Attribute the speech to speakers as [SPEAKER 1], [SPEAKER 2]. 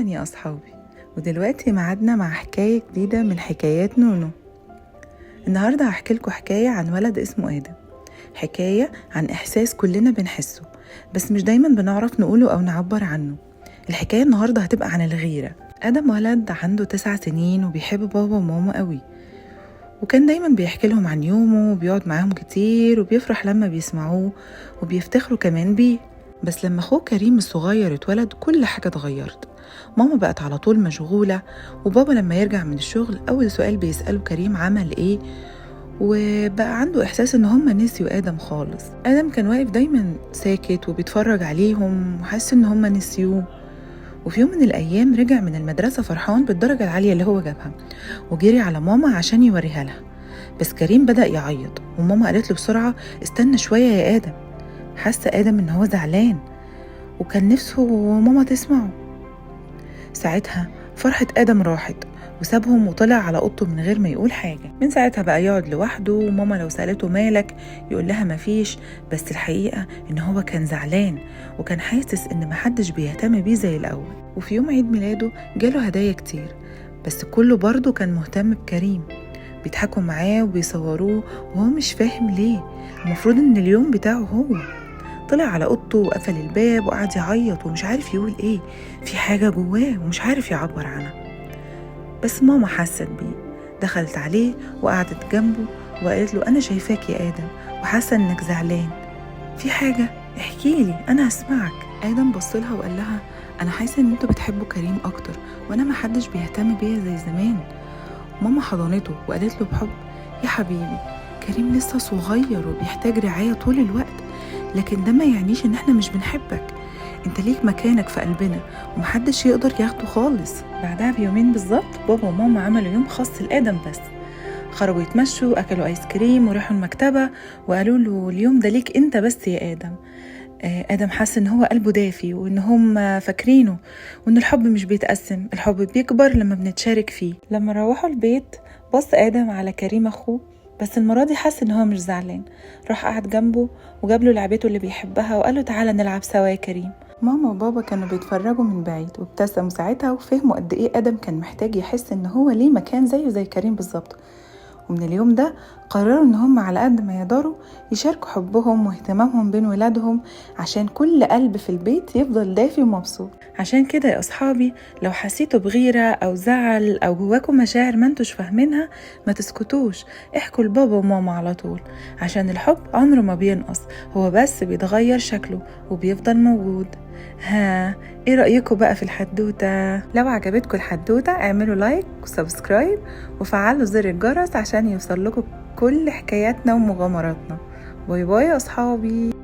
[SPEAKER 1] أهلا يا أصحابي، ودلوقتي معادنا مع حكاية جديدة من حكايات نونو. النهاردة هحكي لكم حكاية عن ولد اسمه آدم، حكاية عن إحساس كلنا بنحسه بس مش دايما بنعرف نقوله أو نعبر عنه. الحكاية النهاردة هتبقى عن الغيرة. آدم ولد عنده 9 سنين وبيحب بابا وماما قوي، وكان دايما بيحكي لهم عن يومه وبيقعد معاهم كتير وبيفرح لما بيسمعوه وبيفتخروا كمان بيه. بس لما أخوه كريم الصغير اتولد كل حاجة اتغيرت. ماما بقت على طول مشغولة، وبابا لما يرجع من الشغل أول سؤال بيسأله كريم عمل إيه، وبقى عنده إحساس إن هم نسيوا آدم خالص. آدم كان واقف دايما ساكت وبيتفرج عليهم وحس إن هم نسيوه. وفي يوم من الأيام رجع من المدرسة فرحان بالدرجة العالية اللي هو جابها، وجري على ماما عشان يوريها لها. بس كريم بدأ يعيط، وماما قالت له بسرعة استنى شوية يا آدم. حس آدم إن هو زعلان وكان نفسه ماما تسمعه. ساعتها فرحة آدم راحت وسابهم وطلع على أوضته من غير ما يقول حاجة. من ساعتها بقى يقعد لوحده، وماما لو سألته مالك يقول لها مفيش، بس الحقيقة إن هو كان زعلان وكان حاسس إن محدش بيهتم بيه زي الأول. وفي يوم عيد ميلاده جاله هدايا كتير، بس كله برضه كان مهتم بكريم، بيضحكوا معاه وبيصوروه وهو مش فاهم ليه. المفروض إن اليوم بتاعه هو. طلع على أوضته وقفل الباب وقعد يعيط ومش عارف يقول إيه، في حاجة جواه ومش عارف يعبر عنها. بس ماما حست بيه، دخلت عليه وقعدت جنبه وقالت له أنا شايفاك يا آدم وحاسة إنك زعلان، في حاجة احكيلي أنا هسمعك. آدم بصلها وقال لها أنا حاسة إن انتوا بتحبوا كريم أكتر وأنا محدش بيهتم بيا زي زمان. ماما حضنته وقالت له بحب يا حبيبي كريم لسه صغير وبيحتاج رعاية طول الوقت، لكن ده ما يعنيش إن احنا مش بنحبك، انت ليك مكانك في قلبنا ومحدش يقدر ياخده خالص. بعدها بيومين بالظبط بابا وماما عملوا يوم خاص لآدم بس، خرجوا يتمشوا، أكلوا آيس كريم وراحوا المكتبة وقالوا له اليوم ده ليك انت بس يا آدم. آدم حس إن هو قلبه دافي وإن هم فاكرينه وإن الحب مش بيتقسم، الحب بيكبر لما بنتشارك فيه. لما روحوا البيت بص آدم على كريم أخوه، بس المرة دي حس إن هو مش زعلان، راح قعد جنبه وجاب له لعبته اللي بيحبها وقال له تعالى نلعب سوا يا كريم. ماما وبابا كانوا بيتفرجوا من بعيد وابتسموا ساعتها وفهموا قد إيه آدم كان محتاج يحس إن هو ليه مكان زيه زي كريم بالظبط. ومن اليوم ده قرروا إن هم على قد ما يقدروا يشاركوا حبهم واهتمامهم بين ولادهم عشان كل قلب في البيت يفضل دافي ومبسوط. عشان كده يا أصحابي لو حسيتوا بغيرة أو زعل أو جواكم مشاعر ما انتوش فاهمينها ما تسكتوش، احكوا لبابا وماما على طول، عشان الحب عمره ما بينقص، هو بس بيتغير شكله وبيفضل موجود. ها ايه رأيكم بقى في الحدوتة؟ لو عجبتكم الحدوتة اعملوا like و subscribe وفعلوا زر الجرس عشان يوصل لكم كل حكاياتنا ومغامراتنا. bye bye يا أصحابي.